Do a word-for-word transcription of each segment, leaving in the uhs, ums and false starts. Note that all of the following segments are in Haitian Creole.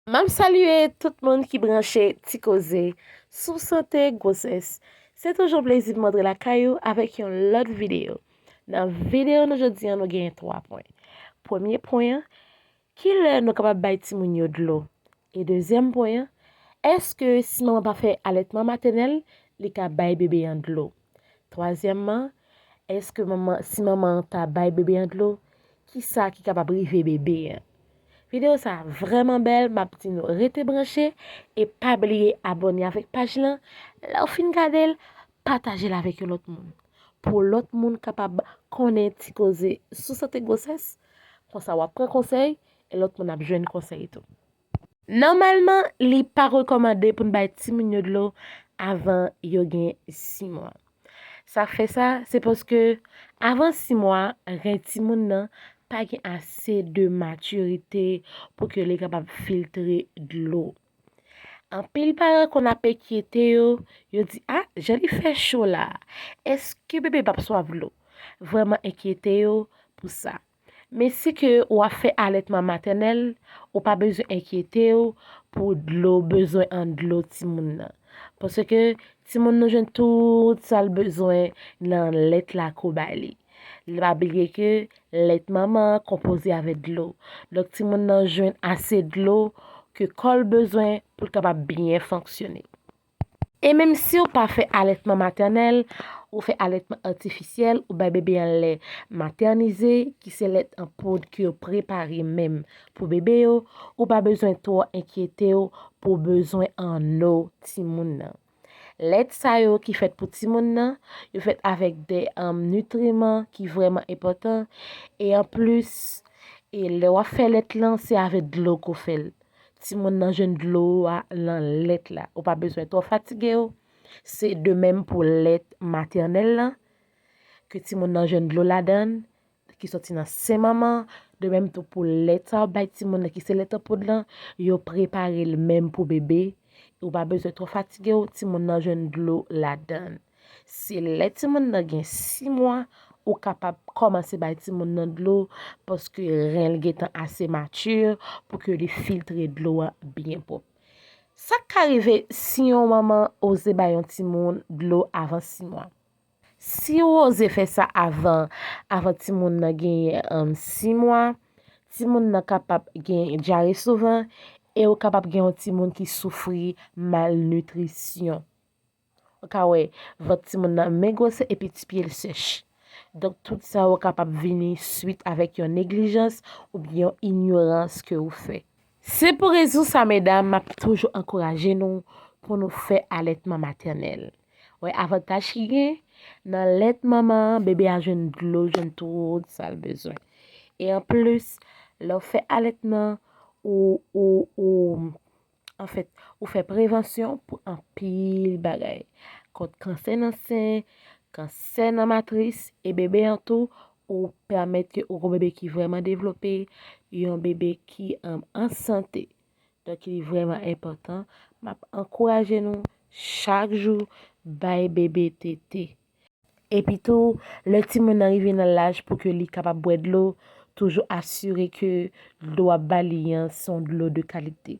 M ap salye tout moun ki branche Ti Koze sou sante gwosès. Se toujou yon plezi pou m antre lakay ou avèk yon lòt videyo. Nan videyo nou jodi a, nou gen twa pwen. Premye pwen an, kilè nou kapab bay timoun yo dlo? E dezyèm pwen an, èske si manman pa fè alètman matènèl, li ka bay bebe an dlo? Twazyèmman, èske manman, si manman an ta bay bebe an dlo, kisa ki kapab rive bebe an? Videyo sa a vrèman bèl, m ap di nou rete branche e pa bliye abòne avèk paj lan. Lè w fin gade l, pataje l avèk yon lòt moun. Pou lòt moun kapab konnen Ti Koze sou sante gwosès, konsa w ap pran konsèy e lòt moun ap jwenn konsèy tou. Nòmalman, li pa rekòmande pou n bay timoun yo dlo avan yo gen sis mwa. Sa k fè sa, se paske avan sis mwa, ren timoun nan pa gen ase de matirite pou ke li kapab filtre dlo. Anpil paran konn ap enkyete yo, yo di, "A, jan li fè cho la, èske bebe p ap swaf dlo?" Vrèman enkyete yo pou sa. Men si ke w ap fè alètman matènèl, ou pa bezwen enkyete w pou dlo, bezwen an dlo timoun nan. Paske timoun nou jwenn tout sa l bezwen nan lèt la ke w ba li. Pa bliye ke lèt manman an konpoze avèk dlo. Donk, timoun nan jwenn ase dlo ke kò l bezwen pou l kapab byen fonksyone. E menm si w pa fè alètman matènèl, ou fè alètman atifisyèl, ou bay bebe an lè matènize, ki se lèt an poud ke yo prepare menm pou bebe yo, ou pa bezwen twò enkyete w pou bezwen anno timoun nan. Lèt sa yo ki fèt pou timoun nan, yo fèt avèk de, um, nitriman ki vrèman enpòtan. E anplis, e lè w ap fè lèt lan, se avèk dlo ke w fè l. Timoun nan jwenn dlo a nan lèt la. Ou pa bezwen twò fatige w. Se de menm pou lèt matènèl lan, ke timoun nan jwenn dlo ladan l, ki soti nan sen manman. De menm tou pou lèt sa w bay timoun nan, ki se lèt an poud lan, yo prepare l menm pou bebe. Ou pa bezwen twò fatige w, timoun nan jwenn dlo ladan l. Se lè timoun nan gen sis mwa, ou kapab kòmanse bay timoun nan dlo, paske ren l gentan ase mati pou ke li filtre dlo a byen pwòp. Sa k ka rive si yon manman oze bay yon timoun dlo avan sis mwa? Si w oze fè sa avan, avan timoun nan genyen, um, sis mwa, timoun nan kapab gen dyare souvan e ou kapab gen yon timoun ki soufri malnitrisyon. Ou ka wè vant timoun nan men gwosè epi ti pye l sèch. Donk, tout sa yo kapab vini swit avèk yon neglijans oubyen yon inyorans ke ou fè. Se pou rezon sa, medam, m ap toujou ankouraje nou pou nou fè alètman matènèl. Wè avantaj ki gen nan lèt manman an, bebe a jwenn dlo, jwenn tout sa l bezwen. E anplis, lè w fè alètman, ou, ou, ou, anfèt, ou fè prevansyon pou anpil bagay. Kont kansè nan sen, kansè nan matris, e bebe an tou, ou pèmèt ke ou gon bebe ki vrèman devlope, yon bebe ki, um, an sante. Donk, li vrèman enpòtan. M ap ankouraje nou chak jou bay bebe tete. Epi tou, lè timoun nan rive nan laj pou ke li kapab bwè dlo, toujou asire ke dlo w ap ba li an se yon dlo de kalite.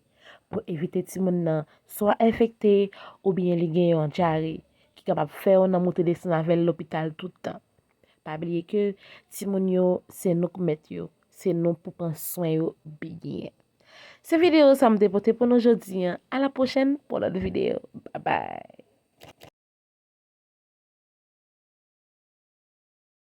Pou evite timoun nan swa enfekte oubyen li gen yon dyare ki kapab fè w nan moute desann avè l lopital tout tan. Pa bliye ke timoun yo, se nou k mèt yo. Se nou pou pran swen yo byen. Se videyo sa m te pote pou nou jodi a. A la pwochèn pou lòt videyo. Babay.